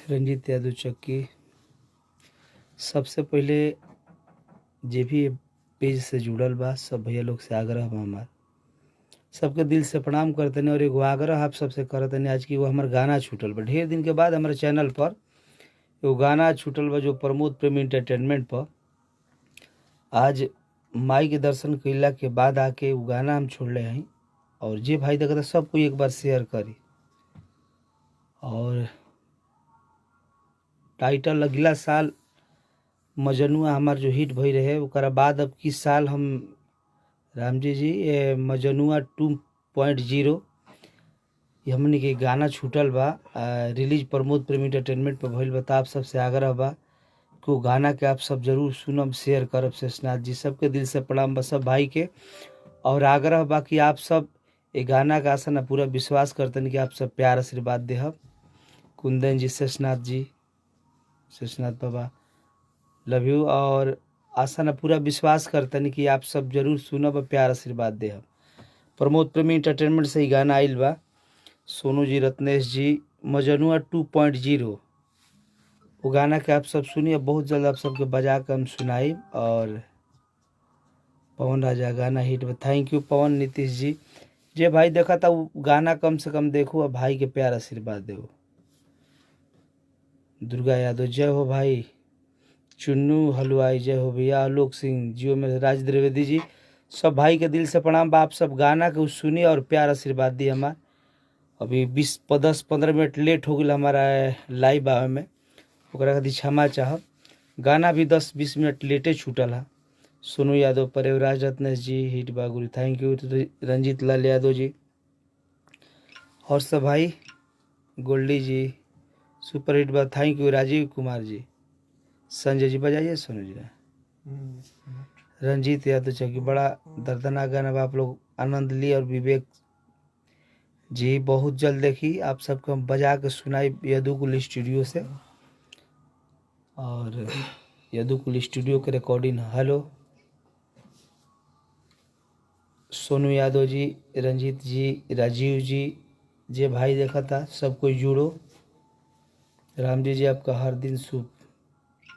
रंजीत यादव चक्की। सबसे पहिले जे भी पेज से जुड़ल बा सब भैया लोग से आग्रह बा हमार, सबके दिल से प्रणाम करतनी और एगो आग्रह आप सबसे करतनी आज की वो हमार गाना छूटल बा। ढेर दिन के बाद हमारे चैनल पर एगो गाना छूटल बा जो प्रमोद प्रेमी एंटरटेनमेंट पर आज माई के दर्शन कइला के बाद आके उ गाना हम छोड़ले हई और जे भाई देखता सब कोई एक बार शेयर करी। और टाइटल अगला साल मजनुआ हमार जो हिट भई रहे ओकरा बाद अब किस साल हम रामजी जी ए मजनुआ 2.0 ये हमनी के गाना छूटल बा। रिलीज प्रमोद प्रेमी एंटरटेनमेंट पर भइल बा। त आप सबसे आग्रह बा कि वो गाना के आप सब जरूर सुनब, शेयर करब। शेषनाथ जी सबके दिल से प्रणाम बा सब भाई के और आग्रह बा कि आप सब ये गाना का आशा ना पूरा विश्वास करतन कि आप सब प्यार आशीर्वाद देहब। कुंदन जी, शेषनाथ जी, शेषनाथ बाबा लव you. और आशा ना पूरा विश्वास करतन कि आप सब जरूर सुनब और प्यार आशीर्वाद देहब। प्रमोद प्रेमी एंटरटेनमेंट से ही गाना आइल बा। सोनू जी, रत्नेश जी, मजनुआ 2.0 वो गाना के आप सब सुनिए। बहुत जल्द आप सबके बजा के हम सुनाई। और पवन राजा गाना हिट बा। Thank you पवन नीतीश जी। जे भाई देखा था वो गाना कम से कम देखो और भाई के प्यार आशीर्वाद दो। दुर्गा यादव जय हो भाई। चुन्नू हलवाई जय हो भैया। आलोक सिंह जियो में राज द्विवेदी जी, सब भाई के दिल से प्रणाम बा। आप सब गाना के सुनिए और प्यार आशीर्वाद दी। हमार अभी 20 10-15 मिनट लेट हो गया हमारा लाइव आवे में, ओकरा खातिर क्षमा चाहब। गाना भी 10-20 मिनट लेटे छूटल है। सोनू यादव, परेवराज रत्नेश जी हिट बा गुरु, thank you. Ranjit Lal Yadav ji और सब भाई, गोल्डी जी सुपर हिट बा, thank you. Rajiv Kumar ji, Sanjay ji बजाइए सोनू जी। रंजीत यादव चौकी बड़ा दर्दनाक गाना बा, आप लोग आनंद ली। और विवेक जी बहुत जल्द देखी आप सबको हम बजा के सुनाई यदुकुल स्टूडियो से। और यदुकुल स्टूडियो के रिकॉर्डिंग। हेलो सोनू यादव जी, रंजीत जी, राजीव जी, जे भाई देखा था सब कोई जुड़ो। रामजी जी आपका हर दिन शुभ,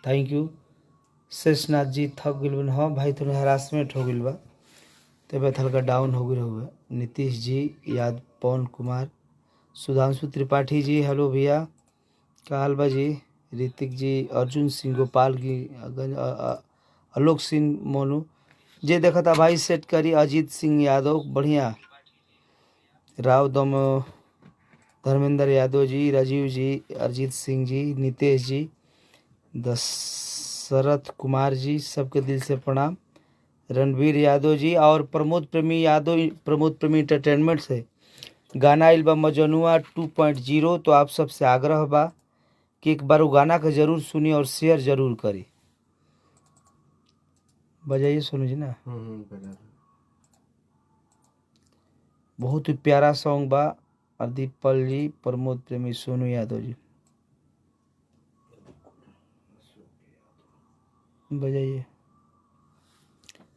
thank you. Sheshnath जी थक गइल बन, हाँ भाई थोड़ा हरासमेंट हो गइल बा, तबियत हल्का डाउन हो गई हुआ। नीतीश जी याद, पवन कुमार, सुधांशु त्रिपाठी जी हेलो भैया, का हाल बा जी। ऋतिक जी, अर्जुन सिंह, गोपाल जी, आलोक सिंह, मोनू जे देखा था भाई सेट करी। अजीत सिंह यादव बढ़िया, राव दम, धर्मेंद्र यादव जी, राजीव जी, अरिजीत सिंह जी, नीतीश जी, दशरथ कुमार जी, सबके दिल से प्रणाम। रणवीर यादव जी और प्रमोद प्रेमी यादव, प्रमोद प्रेमी एंटरटेनमेंट से गाना आइल बा मजनुआ 2.0। तो आप सबसे आग्रह बा कि एक बार वो गाना के जरूर सुनी और शेयर जरूर करी। बजाइए सोनू जी ना। बहुत ही प्यारा सॉन्ग बा। हरदीप पल जी, प्रमोद प्रेमी, सोनू यादव जी बजाइए।